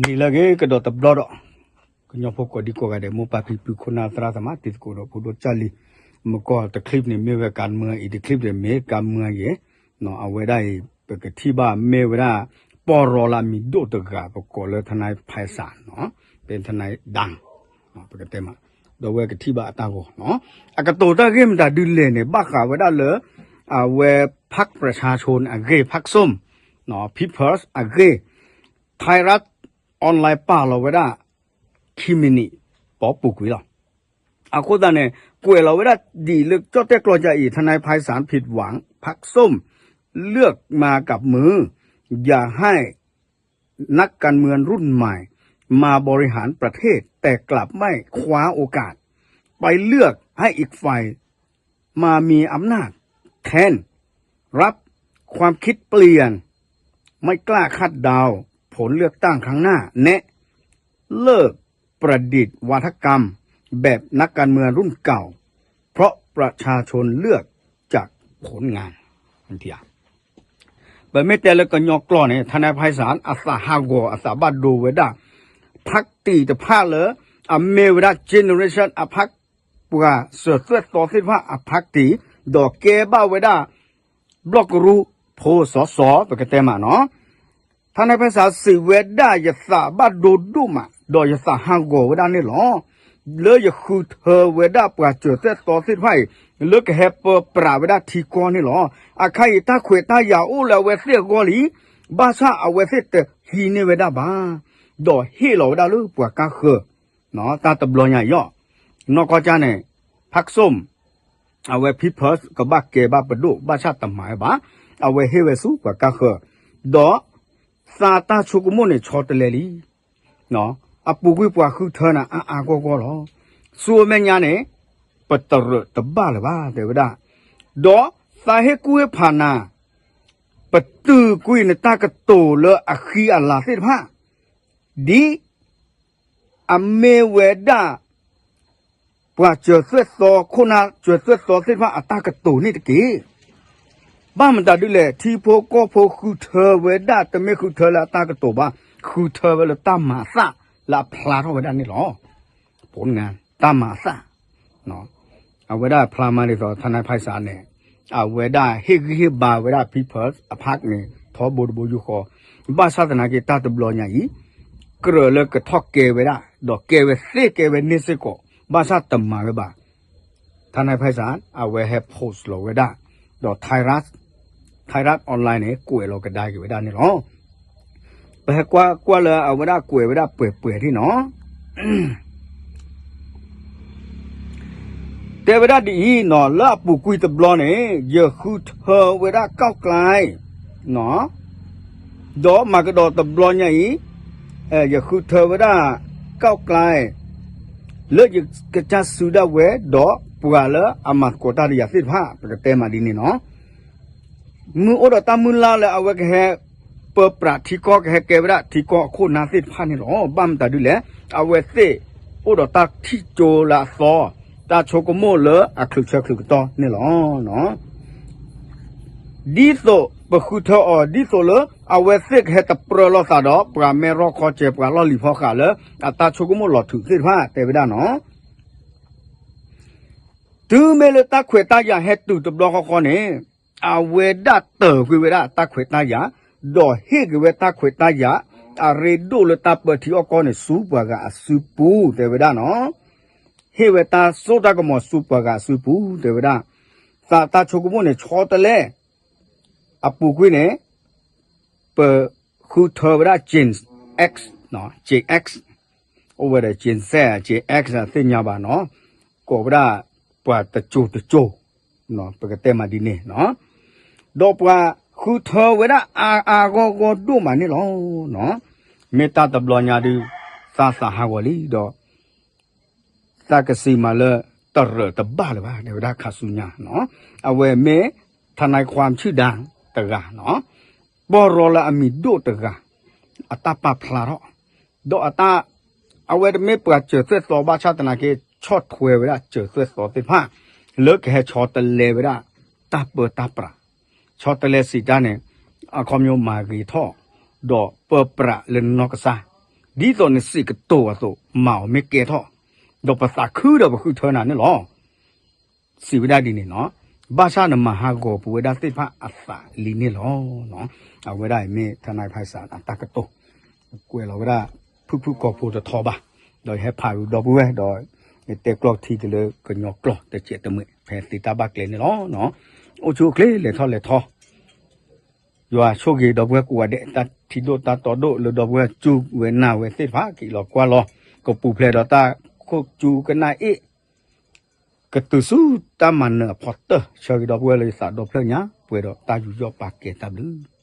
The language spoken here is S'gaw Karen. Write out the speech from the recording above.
ဟ့ၣ်လၢအဂ့ၤကဒီးတဘျီဒီး ကညီဖိကိးဒံကိးဂၤဒဲး မိၢ်ပၢ်ဖံဖု ခိၣ်နၢ်သရၣ်သမါ တံၤသကိးဒီးဖိဒိၣ်ကၢ်လံၤ, မုၢ်ကီၢ်တချံၣ်န့ၣ်မ့ၢ်ဝဲကၤမၢအံၤ တချံၣ်န့ၣ်မ့ၢ်ကၤမၢယဲ, အဝဲဒၣ်အံၤ ပကထံၣ်ဘၣ်မ့ၢ်ဝဲဒၣ် ပီၢ်ရီလၢအမံၤဒိၣ်တဂၤ ပကိးလၢ ทนายไพศาล နီၤ, เป็นทนายดัง ပကတဲမး, ဒီးအဝဲကထံၣ်ဘၣ်အတၢ်ဂီၤနီၤ, အကတိၤတၢ်ဂ့ၢ်မတၤဒ်လဲၣ်န့ၣ် ဘၣ်ဃးဝဲဒၣ်လၢ အဝဲ พรรคประชาชน အဂ့ၢ် พรรคส้ม နီၤ People's အဂ့ၢ် ไทยรัฐออนไลน์ ပာ်လီၤဝဲဒၣ် ခံမံးနံး ပိာ်ပူၤကွံာ်လီၤ. အဃိသတးန့ၣ် ကွဲးလီၤဝဲဒၣ်ဒ်အံၤလၢကၠီၣ်တဲၣ်ကျီၢ်ယၤအံၤ ทนายไพศาลผิดหวัง พรรคส้มเลือกมากับมือ อยากให้นักการเมืองรุ่นใหม่มาบริหารประเทศ แต่กลับไม่คว้าโอกาส ไปเลือกให้อีกฝ่ายมามีอำนาจแทน รับความคิดเปลี่ยน ไม่กล้าคาดเดาผลเลือกตั้งครั้งหน้า แนะ เลิกประดิษฐ์วาทกรรมแบบนักการเมืองรุ่นเก่า เพราะประชาชนเลือกจากผลงาน ပမ့ၢ်တဲလၢကညီကျိာ်န့ၣ် ทนายไพศาล အသးဟးဂီၤ အသးဘၣ်ဒိဝဲဒၣ် พรรคတီၤတဖၣ်လၢ အမ့ၢ်ဝဲဒၣ် generation အพรรค ပှၤစၢၤသွဲၣ်သီသ့ၣ်တဖၣ်အพรรคတီၤ, ဒီးကဲဘၣ်ဝဲဒၣ် ဘျီၣ်ကရူၢ်ဖိစီစီ ပကတဲမးနီၤ, ทนายไพศาล စံးဝဲဒၣ် ယသးဘၣ်ဒိဒိၣ်မး ဒီးယသးဟးဂီၤဝဲဒၣ်န့ၣ်လီၤ. လၢယဃုထၢဝဲဒၣ်ပှၤစၢၤသွဲၣ်သီသ့ၣ်တဖၣ်အံၤ လၢကဟဲပၢပြးဝဲဒၣ်ထံကီၢ်န့ၣ်လီၤ. အခါအံၤ တၢ်ခွဲးတၢ်ယာ်အိၣ်လၢအဝဲသ့ၣ်အဂီၢ်လံ, ဘၣ်ဆၣ်အဝဲသ့ၣ်တဟံးန့ၢ်ဝဲဒၣ်ဘၣ်, ဒီးဟ့ၣ်လီၤဝဲဒၣ်လၢပှၤကါဃၢၤ တၢ်တဘျီညါအံၤလီၤ. နီၢ်ကီၢ်ကၠၢ်န့ၣ် พรรคส้ม အဝဲ People's ကဘၣ်ကဲဘၣ်ပဒိၣ် ဘၣ်ဆၣ်တမၤဝဲဘၣ်, အဝဲဟ့ၣ်ဝဲဆူပှၤကါဃၢၤ, ဒီးသးတၢ်ဆိကမိၣ်န့ၣ် ဆီတလဲလံ. အပူၤကွံာ်ပှၤဃုထၢနၤအါအါဂီၢ်ဂီၢ်လီၤ. ဆူအမဲာ်ညါန့ၣ် ပတရၢးတဘၣ်လၢၤဘၣ် တဲဝဲဒၣ်, ဒီးသးဟ့ၣ်ကူၣ်ဟ့ၣ်ဖးနၤ ပတုာ်ကွံာ်နတၢ်ကတိၤလၢအဃံအလၤသ့ၣ်တဖၣ် ဒ်အမ့ၢ်ဝဲဒၣ် ပှၤစၢၤသွဲၣ်သီ ခိၣ်နၢ်စၢၤသွဲၣ်သီသ့ၣ်တဖၣ်အတၢ်ကတိၤန့ၣ်တက့ၢ်. ဘၣ်မတၤဒ်လဲၣ် ထံဖိကီၢ်ဖိဃုထၢဝဲဒၣ် တမ့ၢ်ဃုထၢလၢအတၢ်ကတိၤဘၣ်, ဃုထၢဝဲလၢတၢ်မၤအသးလၢအဖျါထီၣ်ဝဲဒၣ်န့ၣ်လီၤ. ဖိနငါ တၢ်မၤအသး အဝဲဒၣ်ဖျါမးဒ်သိး ทนายไพศาล န့ၣ် အဝဲဒၣ်ဟ့ၣ်ဂံၢ်ဟ့ၣ်ဘါဝဲဒၣ် People's အพรรคန့ၣ် ထီဘိတဘိယူၢ်ဃီ, ဘၣ်ဆၣ်သနာ်က့ တၢ်တဘျီညါအံၤ ကြၢးလၢကထီၣ်ကဲဝဲဒၣ် ဒီးကဲဝဲသ့ၣ်ကဲဝဲန့ၢ်စ့ၢ်ကီး ဘၣ်ဆၣ်တမၤဝဲဘၣ်. ทนายไพศาล အဝဲဟဲ post လီၤဝဲဒၣ် ဒီး ไทยรัฐ ไทยรัฐออนไลน์ န့ၣ် ကွဲးလီၤကဒါက့ၤဝဲဒၣ်န့ၣ်လီၤ. ပဟဲကွၢ်ကွၢ်လၢအဝဲဒၣ်ကွဲးဝဲဒၣ်ပှဲၤပှဲၤထံၣ်နီၤ တဲဝဲဒၣ်ဒ်အံၤနီၤ လၢအပူၤကွံာ်တဘျီန့ၣ် ယဃုထၢဝဲဒၣ် ก้าวไกล ဒီးမၤကဒီးတဘျီညါအံၤ ယဃုထၢဝဲဒၣ် ก้าวไกล လၢယကစၢ်စုဒၣ်ဝဲ ဒီးပှၤလၢအမၤသကိးတၢ်ဒီးယၤသ့ၣ်တဖၣ် ပကတဲမးဒ်န့ၣ်နီၤ မုၢ်အိၣ်ဒီးတၢ်မုၢ်လၢ်လၢအဝဲကဟဲ ပၢပြးထံကီၢ် ကဟဲကဲဝဲဒၣ်ထံကီၢ်အခိၣ်နၢ်သ့ၣ်တဖၣ်န့ၣ်လီၤ. ဘၣ်မတၤဒ်လဲၣ် အဝဲသ့ၣ်အိၣ်ဒီးတၢ်ထံၣ်ကၠိလၢအသီ တၢ်ဆိကမိၣ်လၢအချုးဆၢချုးကတီၢ်န့ၣ်လီၤ. ဒ်သိးပဃုထၢအီၤ ဒ်သိးလၢအဝဲသ့ၣ်ကဟဲတပြၢလိာ်သးဒီး ပှၤမ့ၢ်ရီၣ်ခီစဲၤ ပှၤလီၢ်လံၤဖီဃးလၢ အတၢ်ဆိကမိၣ်လီၤထုးသ့ၣ်တဖၣ် တဲဝဲဒၣ်နီၤ တုၤမ့ၢ်လၢတၢ်ခွဲးတၢ်ယာ်ဟဲတုၤတဘျီဃီဃီန့ၣ် အဝဲဒၣ်တၢၤကွံာ်ဝဲဒၣ်တၢ်ခွဲးတၢ်ယာ်, ဒီးဟ့ၣ်က့ၤဝဲတၢ်ခွဲးတၢ်ယာ် အရ့ဒိၣ်လၢတၢ်ပၢထံအီၣ်ကီၢ်န့ၣ် ဆူပှၤဂၤအစုပူၤ တဲဝဲဒၣ်နီၤ. ဟ့ၣ်ဝဲတၢ်စိတၢ်ကမီၤဆူပှၤဂၤအစုပူၤ တဲဝဲဒၣ်. သးတၢ်ဆိကမိၣ်န့ၣ် ဆီတလဲ အပူၤကွံာ်န့ၣ် ပဃုထၢဝဲဒၣ် Gen X, Gen X, အိၣ်ဝဲဒီး Gen Z, Gen X သ့ၣ်ညါဘၣ်နီၤ, ကိးဝဲဒၣ်ပှၤတစိၤတစိၤ, ပကတဲမးဒ်န့ၣ်, ဒီးပှၤဃုထၢဝဲဒၣ်အါအါဂီၢ်ဂီၢ်ဒိၣ်မးန့ၣ်လီၤ. မ့ၢ်တၢ်တဘျီညါဒုး သးသးဟးဂီၤလံဒီး သးကစံးမးလၢ တရၢးတဘၣ်လၢၤဘၣ် တဲဝဲဒၣ်ခါဆူညါ, အဝဲမ့ၢ် ทนายความชื่อดัง တဂၤနီၤ, ပီၢ်ရီလၢအမံၤဒိၣ်တဂၤ အတၢ်ပာ်ဖျါထီၣ်, ဒီးအတၢ် အဝဲတမ့ၢ်ပှၤစၢၤသွဲၣ်သီဘၣ်ဆၣ်သနာ်က့ ဆီၣ်ထွဲဝဲဒၣ်စၢၤသွဲၣ်သီသ့ၣ်တဖၣ် လၢကဟဲဆီတလဲဝဲဒၣ် တၢ်ပၢတၢ်ပြး, ဆီတလဲစံးတၢ်န့ၣ် အခီပညီမၤဂ့ၤထီၣ် ဒီးပၢပြးလၢနီၢ်ကစၢ် ဒ်သိးနစံးကတိၤအသိး မၤအီၤမ့ၢ်ကဲထီၣ်, ဒီးပသးခုဒီးပဃုထၢနၤန့ၣ်လီၤ. စံးဝဲဒၣ်ဒ်န့ၣ်နီၤ, ဘၣ်ဆၣ်နမၤဟးဂီၤပဝဲဒၣ်သ့ၣ်တဖၣ်အသးလံန့ၣ်လီၤ. အဝဲဒၣ်အံၤမ့ၢ် ထနၢၣ်ဖၣ်စၣ် အတၢ်ကတိၤ, ကွဲးလီၤဝဲဒၣ် ဖုၣ်ဖုၣ်ကိာ်ဖိတထီဘၣ်, ဒီးယဟဲဖးရူဒီပုၢ်ဝဲၢ်ဒီး ယတဲကျီထံကလၢကညီကျိာ်တစဲးတမှဲာ် ဖဲသ့တၢ်ဘၣ်ကျဲန့ၣ်လီၤ. အိၣ်ဆူၣ်အိၣ်ချ့လဲၤထီၣ်လဲၤထီ ယွၤဆိၣ်ဂ့ၤဒီပုၢ်ဝဲၢ်ကိးဂၤဒဲး တၢ်ထံဒိၣ်တၢ်တီဒိၣ်လၢဒီပုၢ်ဝဲၢ်စူၢ်ဝဲနာ်ဝဲသ့ၣ်တဖၣ် ကအံးလီၤကွၢ်လီၤ ကပူၤဖျဲးဒီးတၢ်ခိၣ်စူကနၣ်အ့ၣ် ကတုၤဆူတၢ်မၤနၢၤအဖီတၢၢ် ဆၢဂ့ၤဒီပုၢ်ဝဲၢ်လၢယသးဒီဖျၢၣ်ညါ ပှဲၤဒီးတၢ်ယူးယီၣ်ပာ်ကဲတၢ်ဘျုး